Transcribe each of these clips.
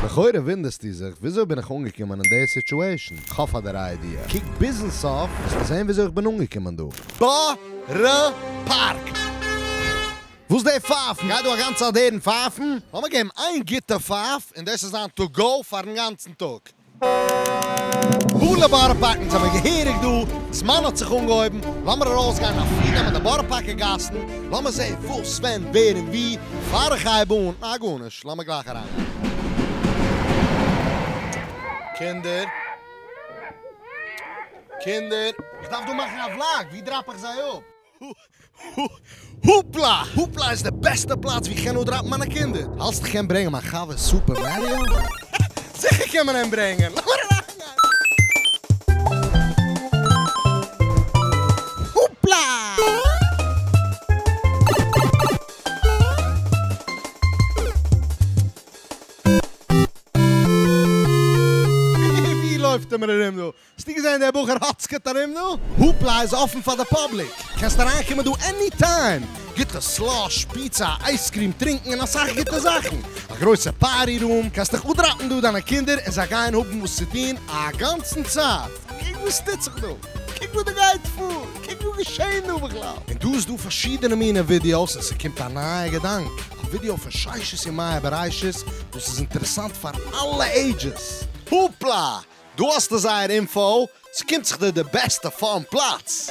לכאורה וואונדערסטו זיך וויאזוי בין איך אנגעקומען אין די סיטועשאן, כ'האב פאר דיר א איידיע, קוק ביזן סוף וועסטו זען וויאזוי איך בין אנגעקומען דא. בארא פארק! וואס די פייפן? גייט דא א גאנצע צייט הערן פייפן? לאמיר געבן איין גוטע פייף און דאס איז זיין טו גאו פארן גאנצן טאג. הלא בארא פארק אונז זעמיר געהעריג דא, זמן האט זיך אנגעהויבן, לאמיר ארויסגיין אפיר נעמען די בארא פארקער גאסן, לאמיר זעהן וואס ווען ווער און ווי, פאר איך הייב אן, נה גארנישט, לאמיר גלייך אריינגיין. קינדער. קינדער. איך דארף דא מאכן א וולאג, ווי דראפ איך זיי אפ? הופלא! הופלא איז די בעסטע פלאץ ווי כ'קען אפדראפן מיינע קינדער. האלטסט כ'קען ברענגען מיין חבר סופער מעריאו? זיכער קען מען אים ברענגען! לאמיר אריינגיין! הופלא! ווי לויפט ער מיר ארום דא? האסטו געזען דער בחור האצקעט ארום דא? הופלא איז אפן פאר די פאבליק, קענסט אריינקומען דא עני טיים, גוטע סלאש, פיצא, אייזקריעם, טרינקן און אסאך גוטע זאכן, א גרויסע פארטי רום, קענסט דיך אפדראפן דא דיינע קינדער און זיי גייען האבן וואס צו טון א גאנצן צייט, קוק וואס טוט זיך דא, קוק וואס דא גייט פאר, קוק וואס געשען דא בכלל. און דא איז דא פארשידענע מינע ווידיאוס און ס'קומט א נייע געדאנק, א ווידיאו פון ששת ימי בראשית וואס איז אינטערעסאנט פאר אלע עידזשעס. הופלא! דא האסטו זייער אינפאו, ס'קומט זיך דיר די בעסטע פאן פלאץ!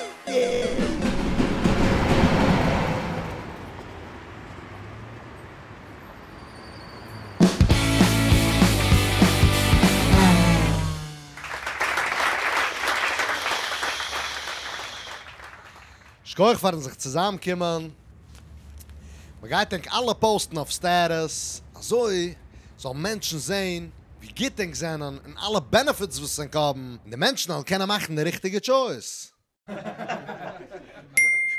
שכוח פארן זיך צוזאם קומען, מ'גייט ענק אלע פאוסטן אויף סטעטוס, אזוי זאלן מענטשן זעהן ווי גוט ענק זענען און אלע בענעפיטס וואס ענק האבן, און די מענטשן זאלן קענען מאכן די ריכטיגע טשויס.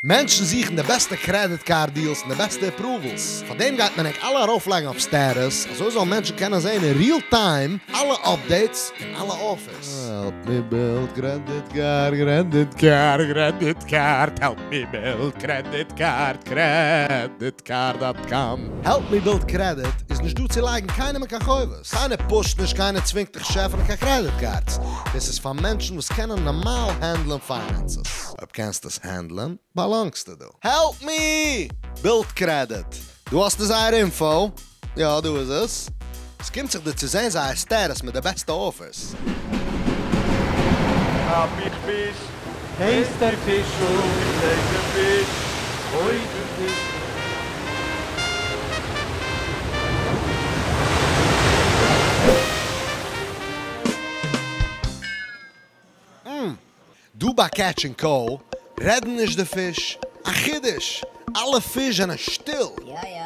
מענטשן זוכן די בעסטע קרעדיט קארד דיעלס און די בעסטע אפראוועלס, פאר דעם גייט מען ענק אלע ארויפלייגן אויף סטעטוס, אזוי זאלן מענטשן קענען זעהן אין ריעל טיים אלע אפדעיטס און אלע אפערס. העלפ מי בילד קרעדיט קארד, קרעדיט קארד, קרעדיט קארד, העלפ מי בילד קרעדיט קארד, קרעדיט קארד דאט קאם. העלפ מי בילד קרעדיט איז נישט דא צו לייגן קיינעם אין קיין חובות, קיינער פושט נישט, קיינער צווינגט דיך צו עפענען קיין קרעדיט קארדס, דאס איז פאר מענטשן וואס קענען נארמאל הענדלען פיינענסעס. אויב קענסטו עס הענדלען, באלאנגסטו דא. העלפ מי בילד קרעדיט, דא האסטו זייער אינפאו. יא דא איז עס. עס קומט זיך דיר צו זען זייער סטעטוס מיט די בעסטע אפערס. כאפ איך פיש, הייסט דער פישל, איך זעה דעם פיש, אוי דער פיש. דא ביי קעטש ענד קאו רעדן נישט די פיש, א חידוש! אלע פיש זענען שטיל! יא יא.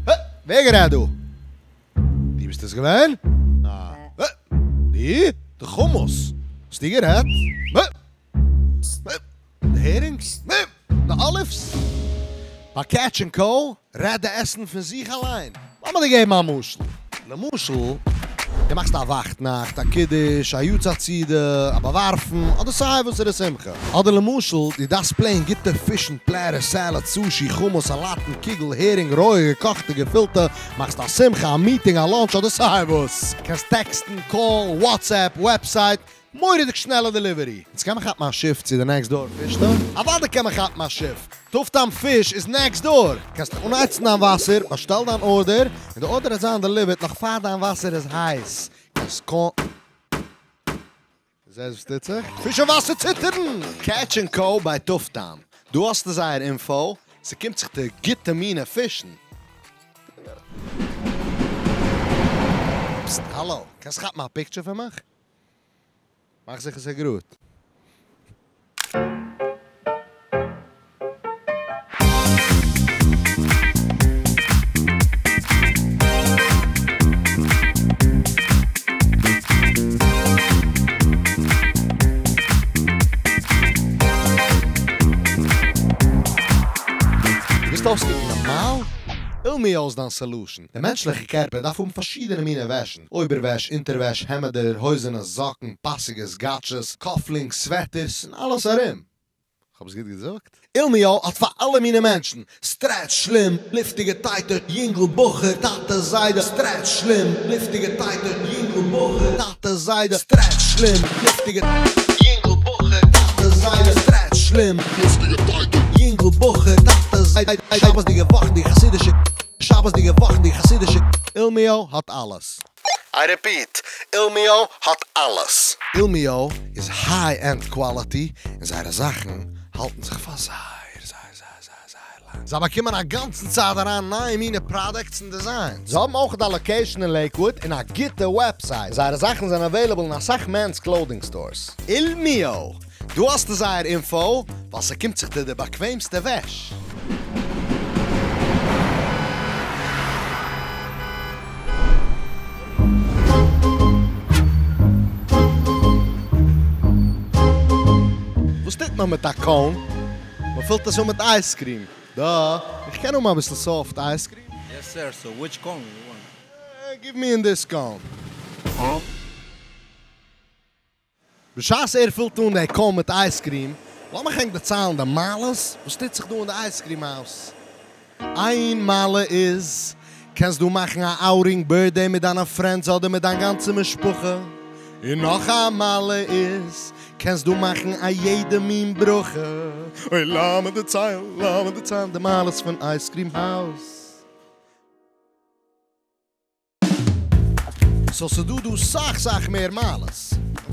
הע! ווער גערעדט דא? דו ביסט עס געווען? אה. הע! דו? די חומוס! האסטו גערעדט? הע! הע! די הערינגס? הע! די אליווס? ביי קעטש ענד קאו רעדט די עסן פון זיך אליין. לאמיר דיר געבן א משל. למשל, דו מאכסט א וואכטנאכט, א קידוש, א יארצייט סעודה, א באווארפן, אדער סיי וואסערע שמחה. אדער למשל, דו דארפסט פלעין גוטע פישן, פלעטער, סעלעד, סושי, חומוס, סאלאטן, קוגל, הערינג, רויע, געקאכטע, געפילטע, מאכסט א שמחה, א מיטינג, א לאנטש, אדער סיי וואס. קענסט טעקסטן, קאלן, וואטסעפפ, וועבסייט, מורא'דיג שנעלע דעליווערי! יעצט קען מען כאפן א שיף צו די נעקסט דאר פיש סטאר? אוודאי קען מען כאפן א שיף! טוב טעם פיש איז נעקסט דאר! קענסט דיך אנהייצן דיין וואסער, באשטעל דיין ארדער, און די ארדער וועט זיין דעליווערט נאך פאר דיין וואסער איז הייס! קענסט קא. זעסט וואס טוט זיך? פיש און וואסער ציטערן! קעטש ענד קאו ביי טוב טעם, דא האסטו זייער אינפאו, ס'קומט זיך די גוטע מינע פישן. פסט, האלא, קענסט כאפן א פיקטשער פון מיך? מאך זיכער ס'איז גראד. דו ווילסט אויסקוקן נארמאל? אילמי איז דיין סעלושען. די מענטשליכע קערפער דארף האבן פארשידענע מינע וועשן. אויבערוועש, אונטערוועש, העמעדער, הויזענעס, זאקן, פאסיגעס, גאטשעס, קאפלינקס, סוועטערס, און אלעס ארום. כ'האב עס גוט געזאגט? אילמיאו האט פאר אלע מיני מענטשן, סטרעטש, slim, לופטיגע טייטע, יונגל, בחור, טאטע, זיידע, סטרעטש, slim, לופטיגע טייטע, יונגל, בחור, טאטע, זיידע, סטרעטש, slim, לופטיגע, יונגל, בחור, טאטע, זיידע, סטרעטש, slim, לופטיגע טייטע, יונגל, בחור, טאטע, זיידע, שבת'דיגע וואכנדיגע חסידישע, שבת'דיגע וואכנדיגע חסידישע, אילמיאו האט אלעס. איי ריפיט, אילמיאו האט אלעס! אילמיאו איז high end quality און זייערע זאכן האלטן זיך פאר זייער זייער זייער זייער זייער לאנג. זיי באקומען א גאנצן צייט אריין נייע מינע products און designs. זיי האבן אויך א location אין לעיקוואוד און א גוטע website. זייערע זאכן זענען available אין אסאך men's clothing stores. אילמיאו! דא האסטו זייער info, ווייל ס'קומט זיך דיר די באקוועמסטע וועש. וואס טוט מען מיט א cone? מען פילט עס אן מיט ice cream. דא, איך קען האבן אביסל soft ice cream? Yes sir, so which cone you want? Give me in this cone. בשעת ער פילט אן די cone מיט ice cream, לאמיך ענק דערציילן די מעלות וואס טוט זיך דא אין די ice cream house. איין מעלה איז, קענסט דא מאכן א outing birthday מיט דיינע friends אדער מיט דיין גאנצע משפחה. און נאך א מעלה איז, קענסט דא מאכן א יעדע מין ברכה. אוי לאמיר דערציילן, לאמיר דערציילן די מעלות פון ice cream house. So ס'דא דא סאך סאך מער מעלות.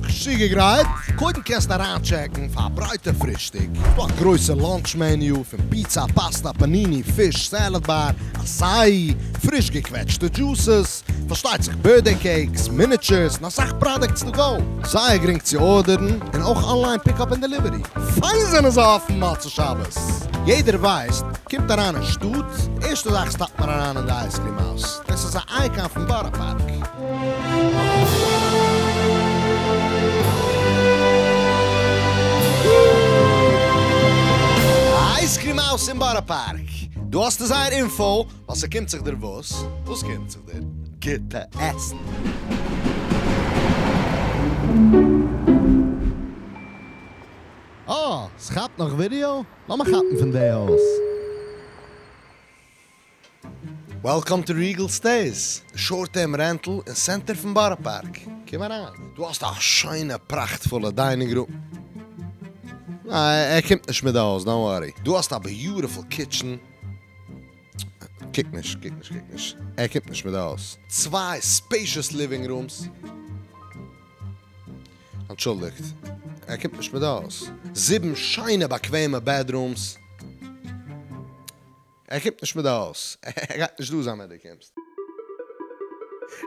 משוגע גרייט? קודם קענסטו אריינטשעקן פאר א ברייטע פרישטאג. ס'דא א גרויסע lunch menu פון פיצא, פאסטא, panini, פיש, salad bar, acai, פריש געקוועטשטע juices, פארשטייט זיך birthday cakes, miniatures, און אסאך products to go. זייער גרינג צו ארדערן, און אויך online pickup און delivery. פיין זענען זיי אפן מוצאי שבת. יעדער ווייסט, קומט אריין אין שטאט, די ערשטע זאך סטאפט מען אריין אין די ice cream house. דאס איז א אייקאן פון בארא פארק. Ice cream house אין בארא פארק. דא האסטו זייער info, ווייל ס'קומט זיך דיר וואס? וואס קומט זיך דיר? גוטע עסן! אה, ס'כאפט נאך ווידיאו? לאמיר כאפן פון די הויז. Welcome to Regal Stays, short term rental אין center פון בארא פארק. קום אריין. דו האסט א שיינע פראכטפולע dining room. ניין, ער קומט נישט מיט די הויז, don't worry. דו האסט א beautiful kitchen. קוק נישט, קוק נישט, קוק נישט. ער קומט נישט מיט די הויז. צוויי spacious living rooms. אנטשולדיגט, ער קומט נישט מיט די הויז. זיבן שיינע באקוועמע bedrooms. ער קומט נישט מיט די הויז. ער גייט נישט דא זיין ווען דו קומסט.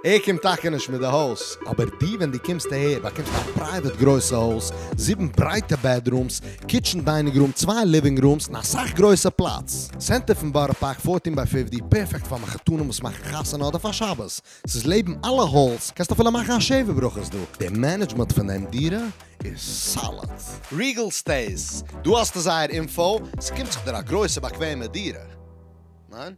ער קומט טאקע נישט מיט די הויז, אבער דו ווען דו קומסט אהער באקומסט א private גרויסע הויז, זיבן ברייטע bedrooms, kitchen dining room, צוויי living rooms, און אסאך גרויסע פלאץ. Center פון בארא פארק, fourteen by fifty, perfect פאר מחותנים וואס מאכן חתונה אדער פאר שבת. ס'איז לעבן אלע halls, קענסט אפילו מאכן א שבע ברכות דא. די management פון דעם דירה איז solid. Regal Stays, דא האסטו זייער info, ס'קומט זיך דיר א גרויסע באקוועמע דירה. ניין?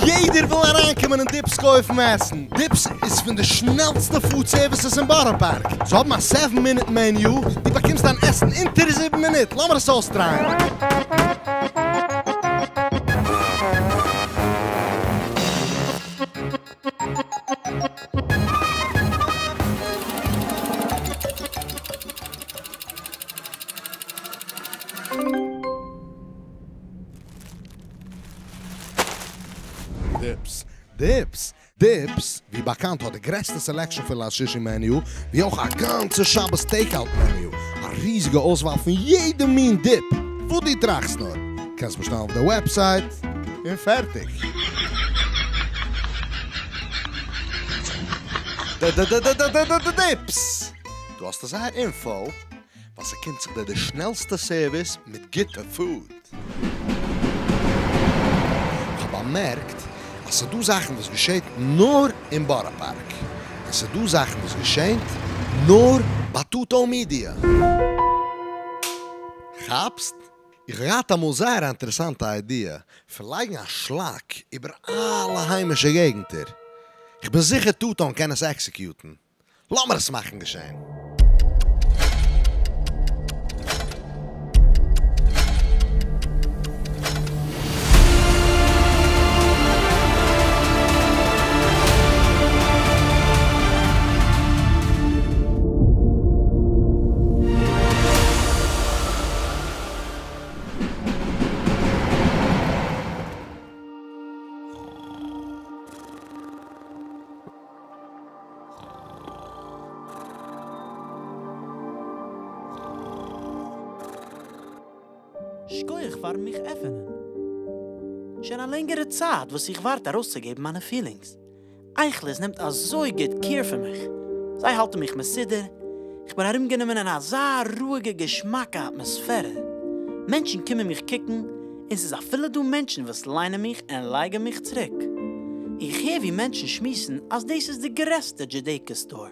יעדער וויל אריינקומען אין דיפס קויפן עסן. דיפס איז פון די שנעלסטע food services אין בארא פארק. זיי האבן א seven minute menu, דו באקומסט דיין עסן אונטער זיבן מינוט. לאמיר עס אויסטרייען. דיפס, דיפס, דיפס, ווי באקאנט האט די גרעסטע selection פון ליל שישי menu, ווי אויך א גאנצע שבת takeout menu, א ריזיגע אויסוואל פון יעדע מין dip, וואס דו טראכסט נאר, קענסט באשטעלן אויף די website, און פערטיג. דיפס! דא האסטו זייער info, ווייל ס'קומט זיך דיר די שנעלסטע service מיט גוטע food. כ'האב באמערקט אז ס'דא זאכן וואס געשעט נאר אין בארא פארק, און ס'דא זאכן וואס געשעט נאר ביי טוטו מידיע. כאפסט? איך האב געהאט אמאל זייער א אינטערעסאנטע איידיע פון לייגן א שלאק איבער אלע היימישע געגנטער. כ'בין זיכער טוטאן קען עס עקסעקיוטן. לאמיר עס מאכן געשען. שכוח פארן מיך עפענען. שוין א לענגערע צייט וואס איך ווארט ארויסצוגעבן מיינע פילינגס. אייכלערס נעמט אזוי גוט קעיר פון מיך, זיי האלטן מיך מסודר, איך בין ארומגענומען אין אזא רואיגע געשמאקע אטמאספערע, מענטשן קומען מיך קוקן, און ס'איז אפילו דא מענטשן וואס ליינען מיך און לייגן מיך צוריק. איך הער ווי מענטשן שמועסן אז דאס איז די גרעסטע דזשודעיקע סטאר.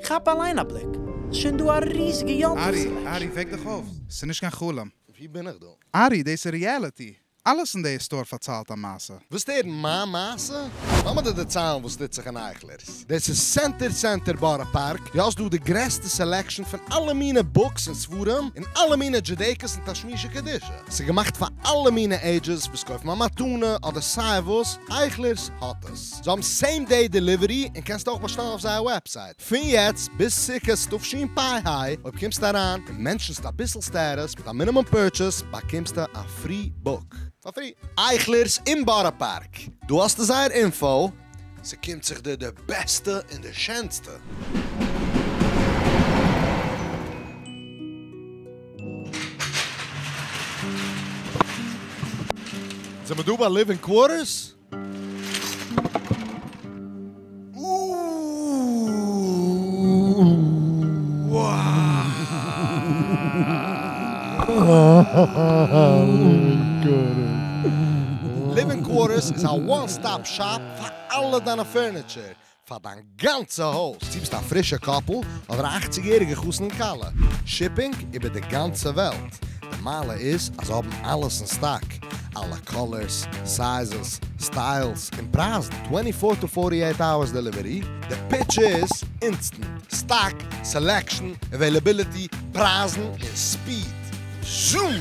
כאפ אליין א בליק, ס'איז שוין דא א ריזיגע יום טוב ארי, סעלעקשאן. ארי, וועק דיך אויף, ס'איז נישט קיין חלום. ווי בין איך דא? ארי, דאס איז ריעליטי. אלעס אין די סטאר פארציילט א מעשה. ווילסט הערן מיין מעשה? לאמיר דיר דערציילן וואס טוט זיך אין אייכלערס. דאס איז סענטער סענטער בארא פארק, דו האסט דא די גרעסטע סעלעקשאן פון אלע מינע בוקס און ספרים, און אלע מינע דזשודעיקעס און תשמישי קדושה. ס'איז געמאכט פאר אלע מינע עידזשעס, ווילסט קויפן א מתנה אדער סיי וואס, אייכלערס האט עס. זיי האבן סעים דעי דעליווערי און קענסט אויך באשטעלן אויף זייער וועבסייט. פון יעצט ביז סוכות תשפ"ה, אויב קומסטו אריין און מענטשנסט אביסל סטעטוס מיט א מינימום פורטשעס באקומסטו א פרי בוק פאר פרי. אייכלערס אין בארא פארק, דא האסטו זייער אינפאו. ס'קומט זיך דיר די בעסטע און די שענסטע. זעמער דא ביי ליווינג קווארטערס? ליווינג קווארטערס איז א וואן סטאפ שאפ פאר אלע דיינע פערניטשער פאר דיין גאנצע הויז, צו ביסט א פרישע קאפל אדער א אכציג יעריגע חתן און כלה, שיפינג איבער די גאנצע וועלט, די מעלה איז אז זיי האבן אלעס אין סטאק, אלע קאלערס, סייזעס, סטיילס, און פרייזן, טווענטי פאר טו פארטי עיט אווערס דעליווערי, די פיטש איז אינסטענט, סטאק, סעלעקשן, עוועילעביליטי, פרייזן, און ספיד. זום!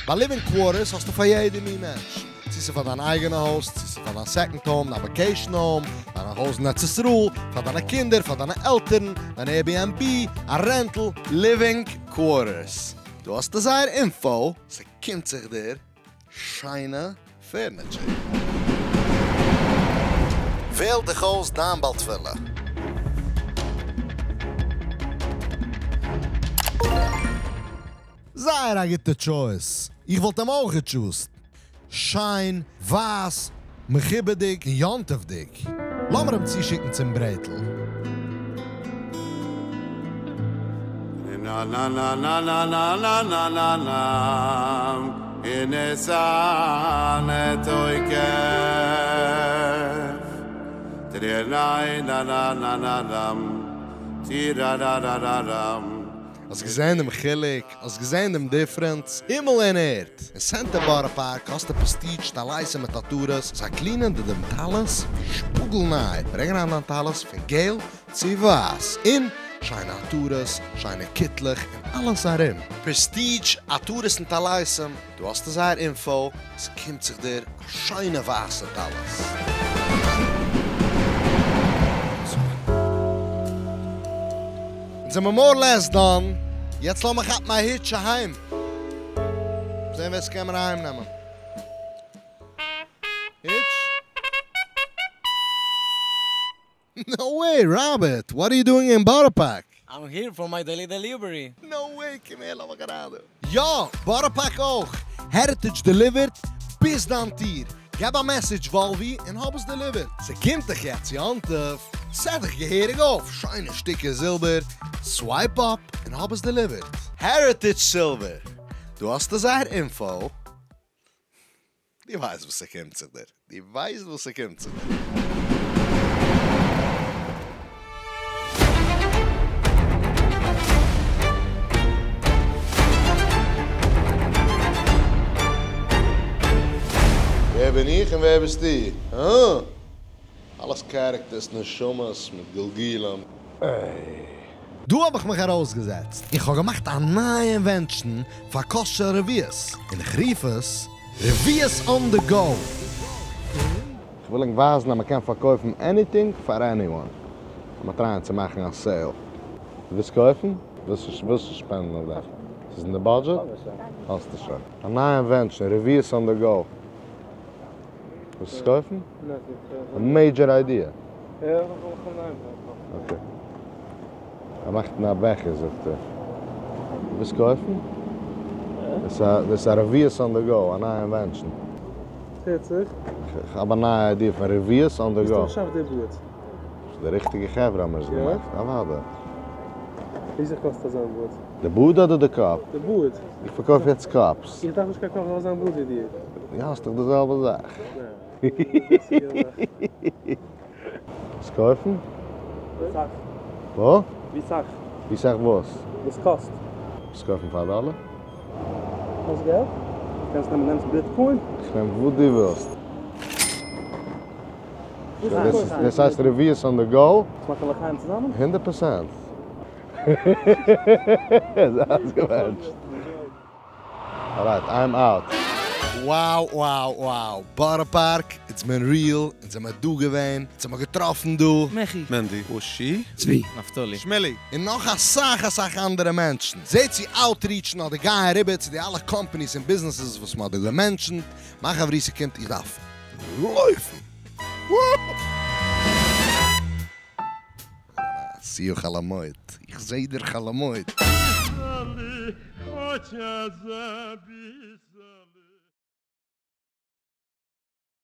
ביי ליווינג קווארטערס האסטו פאר יעדע מין מענטש. צו ס'איז פאר דיין אייגענע הויז, צו ס'איז פאר דיין סעקאנד האום, דיין וואקעישן האום, דיין הויז אין ארץ ישראל, פאר דיינע קינדער, פאר דיינע עלטערן, דיין עירביענבי, א רענטל. ליווינג קווארטערס, דא האסטו זייער אינפאו, ס'קומט זיך דיר שיינע פערניטשער. וועל דיך אויס דיין בעל תפילה. זייער א גוטע טשויס, איך וואלט אים אויך געטשוזט. שיין, ווייס, מכובד'יג און יום טוב'דיג. לאמיר אים צושיקן צום ברעטל. האסט געזען דעם חילוק? האסט געזען דעם דיפרענץ? הימל און ערד! אין סענטער בארא פארק האסטו פרעסטידזש טליתים מיט עטרות, זיי קלינען דיר דעם טלית ווי שפאגל ניי, ברענג אריין דיין טלית פון געל צו ווייס, און שיינע עטרות, שיינע קיטלעך, און אלעס ארום. פרעסטידזש עטרות און טליתים, דא האסטו זייער אינפאו, ס'קומט זיך דיר א שיינע ווייסע טלית. אונז זעמער מאר לעס דאן, יעצט לאמיר כאפן א היטש אהיים, זען ווער ס'קען מיר אהיים נעמען. היטש? נאו וועי, ראבערט, וואט אר יו דואינג אין בארא פארק? איים העיר פאר מיי דעילי דעליווערי. נאו וועי, קום הער לאמיך אריין דא. יא, בארא פארק אויך! העריטעדזש דעליווערט ביז דיין טיר! געב א מעסעדזש וואלווי און האב עס דעליווערט! ס'קומט דאך יעצט יום טוב, סעט דיך געהעריג אויף, שיינע שטיקער זילבער, סווייפ אפ און האב עס דעליווערט! העריטעדזש סילווער, דא האסטו זייער אינפאו. דו ווייסט וואס ס'קומט זיך דיר, דו ווייסט וואס ס'קומט זיך דיר. בין איך און ווער ביסטו? הא? אלעס characters, נשמות מיט גלגולים. דא האב איך מיך ארויסגעזעצט און כ'האב געמאכט א נייע invention פאר kosher reviews, און איך רוף עס reviews on the go. כ'וויל ענק ווייזן אז מ'קען פארקויפן anything פאר anyone. לאמיר טרייען צו מאכן א sale. דו ווילסט קויפן? ווילסט spend ן אויף דעם? ס'איז אין די budget? האסטו שוין. א נייע invention, reviews on the go. ווילסט עס קויפן? א major idea. Okay. ער מאכט אין א בעכער, זאגט ער. ווילסט קויפן? דאס איז א reviews on the go, א נייע invention. טוט זיך. איך האב א נייע idea פון reviews on the go. ווי האסטו געשאפט די board? די ריכטיגע חברה האבן עס געמאכט, אוודאי. וויאזוי קאסט אזא board? די board אדער די cup? די board. איך פארקויף יעצט cups. איך דארף נישט קיין cup, איך דארף אזא board ווי דיר. יא, האסט דאך די זעלבע זאך. ווילסט קויפן? ווי סאך? וואו? ווי סאך? ווי סאך וואס? וואס קאסט? ווילסט קויפן פאר א דאלער? האסט געלט? קענסט נעמען, נעמסט Bitcoin? איך נעם וואס דו ווילסט. דאס הייסט reviews on the go? מאכן לחיים צוזאמען? 100%. אויסגעוואונטשט. Alright, I'm out. Wow, wow, wow. בארא פארק, it's been real. אונז זעמיר דא געווען. אונז האמיר געטראפן דא. מעכי. מענדי. אושי. צבי. נפתלי. שמעלי. און נאך אסאך אסאך אנדערע מענטשן. זעט צו outreach ן אדער גיין אריבער צו די אלע companies און businesses וואס מ'האט דא גע mention ט. מיין חברותא קומט, איך דארף לויפן. See you חול המועד. איך זע דיר חול המועד. Хотя забись.